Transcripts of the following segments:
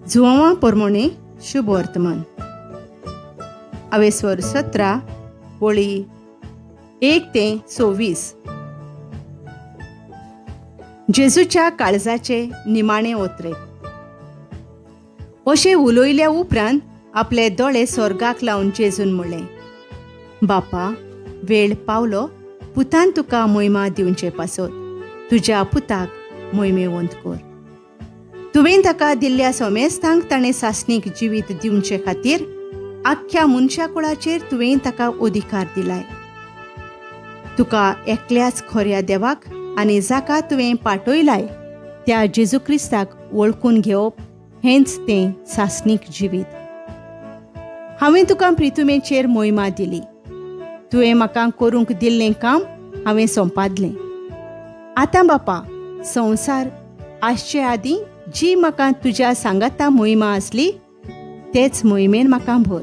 जुवांवा पोरमोणे शुभ वर्तमान आवेस्वर 17 वळी 1 ते 26. जेजूच्या काळजाचे निमाणे ओत्रे. अशें उलयल्या उपरांत आपले दोळे स्वर्गाक लावन जेजून म्हणलें, बापा, वेळ पावलो पुतान तुका मोहिमा दिवचे पासत तुज्या पुताक मोहिमेवंत कर. तुवें ताका दिल्ल्या सोमेस्तांक ताणें सासणीक जिवीत दिवचे खातीर आख्ख्या मनशा कुळाचेर तुवें ताका अधिकार दिलाय. तुका एकल्याच खऱ्या देवाक आनी जाका तुवें पाठयलाय त्या जेजू क्रिस्ताक वळखून घेवप हेंच तें सासणीक जिवीत. हांवें तुका प्रितुमेचेर मोहिमा दिली. तुवें म्हाका करूंक दिल्लें काम हांवें सोंपादलें. आतां बापा, संवसार आसचे आदीं जी म्हाका तुज्या सांगाता मोहिमा आसली तेच मोहिमेन म्हाका भर.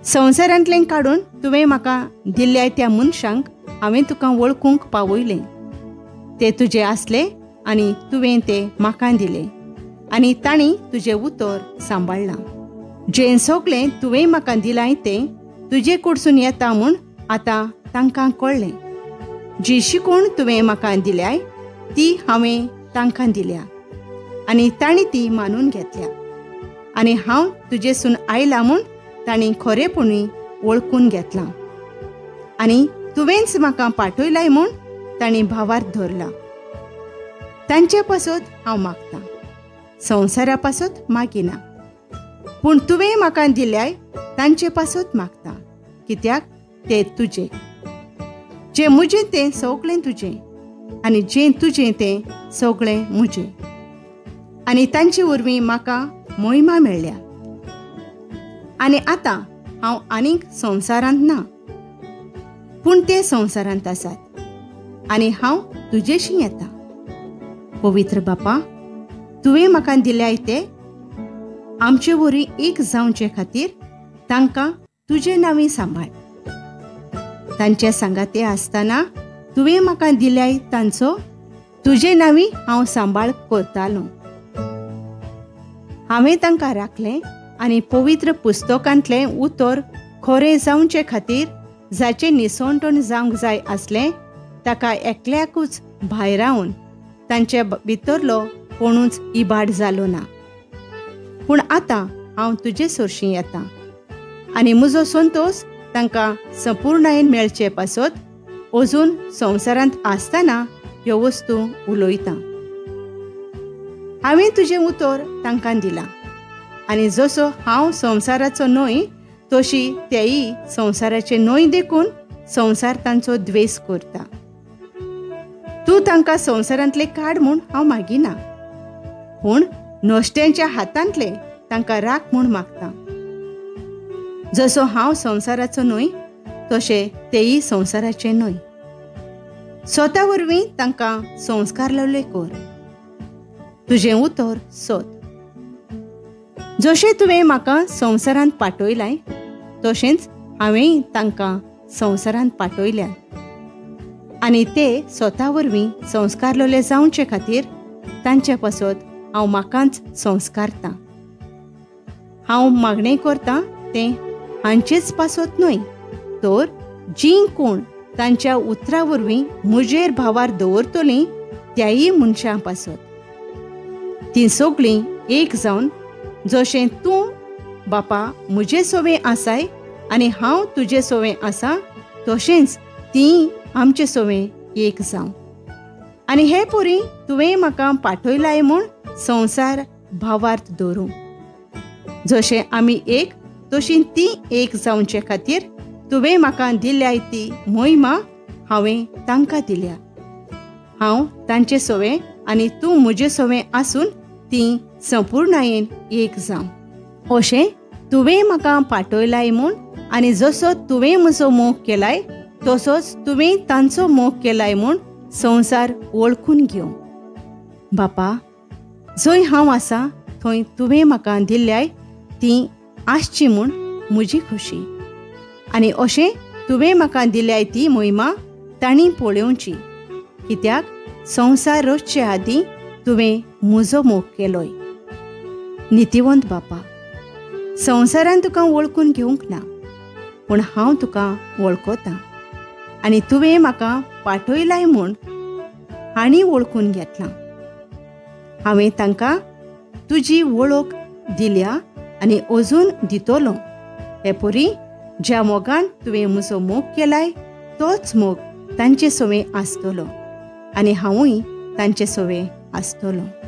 संवसारांतलें काडून तुवें म्हाका दिल्ल्या त्या मनशांक हांवें तुका वळखूंक पावयलें. ते तुजे आसले आनी तुवें ते म्हाका दिले आनी तांणी तुजें उतर सांबाळ्ळां. जें सगळें तुवें म्हाका दिलां तें तुजे कडसून येता म्हूण आतां तांकां कळ्ळें. जी शिकवण तुवें म्हाका दिल्याय ती हांवें तांकां दिल्या आनी तांणी ती मानून घेतल्या आनी हांव तुजेसून आयलां म्हूण तांणी खरेपणी वळखून घेतलां आनी तुवेंच म्हाका पाठयलाय म्हूण तांणी भावार्थ धरला. तांचे पासत हांव मागतां, संवसारा पासत मागिना, पूण तुवें म्हाका दिल्याय तांचे पासत मागता, कित्याक ते तुजे. जें म्हजें तें सगळें तुजें आनी जें तुजें तें सगळें म्हजें आनी तांचे वरवीं म्हाका मोहिमा मेळ्ळ्या. आनी आतां हांव आनीक संवसारांत ना, पूण ते संवसारांत आसात आनी हांव तुजेशी येता. पवित्र बापा, तुवें म्हाका दिल्याय ते आमचे वरवीं एक जावचे खातीर तांकां तुजे नांवी सांबाळ. तांचे सांगाते आसतना तुवें म्हाका दिल्याय तांचो तुजे नांवी हांव सांबाळ करतालो. हांवें तांकां राखलें आनी पवित्र पुस्तकांतलें उतर खरें जावचे खातीर जाचें निसणटण जावंक जाय आसलें ताका एकल्याकूच भायरावन तांचे भितरलो कोणूच इबाड जालो ना. पूण आतां हांव तुजे सरशीं येता आनी म्हजो संतोश तांकां संपुर्णायेन मेळचे पासत अजून संवसारांत आसतना ह्यो वस्तू उलयतां. हांवें तुजें उतर तांकां दिलां आनी जसो हांव संवसाराचो न्हय तशी तेय संवसाराचे न्हय देखून संवसार तांचो द्वेस करता. तूं तांकां संवसारांतले काड म्हूण हांव मागिना, पूण नश्ट्यांच्या हातांतले तांकां राख म्हूण मागता. जसो हांव संवसाराचो न्हय तशे तेय संवसाराचे न्हय. स्वता वरवीं तांकां संस्कार लावले कर. तुजें उतर सत. जशें तुवें म्हाका संवसारांत पाठयलाय तशेंच हांवेंय तांकां संवसारांत पाठयल्या आनी ते स्वता वरवीं संस्कारलेले जावचे खातीर तांचे पासत हांव म्हाकाच संस्कारतां. हांव मागणें करतां तें हांचेच पासत न्हय, तर जीं कोण तांच्या उतरा वरवीं म्हजेर भावार दवरतलीं त्याय मनशां पासत. तीं सगळीं एक जावन जशें तूं बापा म्हजे सोवें आसाय आनी हांव तुजे सोवें आसा तशेंच तीं आमचे सोवें एक जावं. आनी हे पोरी तुवें म्हाका पाठयलाय म्हूण संवसार भावार्थ दवरूं. जशें आमी एक तशी ती एक जावचे खातीर तुवें म्हाका दिल्याय ती मोहिमा हांवें तांकां दिल्या. हांव तांचे सोवें आनी तूं म्हजे सोवें आसून तीं संपुर्णायेन एक जावं. अशें तुवें म्हाका पाठयलाय म्हूण आनी जसो तुवें म्हजो मोग केलाय तसोच तुवें तांचो मोग केलाय म्हूण संवसार वळखून घेवं. बापा, जंय हांव आसा थंय तुवें म्हाका दिल्याय ती आसची म्हूण म्हजी खोशी आनी अशें तुवें म्हाका दिल्याय ती मोहिमा तांणी पळोवची, कित्याक संवसार रचचे आदीं तुवें म्हजो मोग केलोय. नितीवंत बापा, संवसारान तुका वळखून घेवंक ना, पूण हांव तुका वळखतां आनी तुवें म्हाका पाठयलाय म्हूण हांणी वळखून घेतलां. हांवें तांकां तुजी वळख दिल्या आनी अजून दितलो. हे परी ज्या मोगान तुवें म्हजो मोग केलाय तोच मोग तांचे सवें आसतलो आनी हांवूय तांचे सवें आसतलो.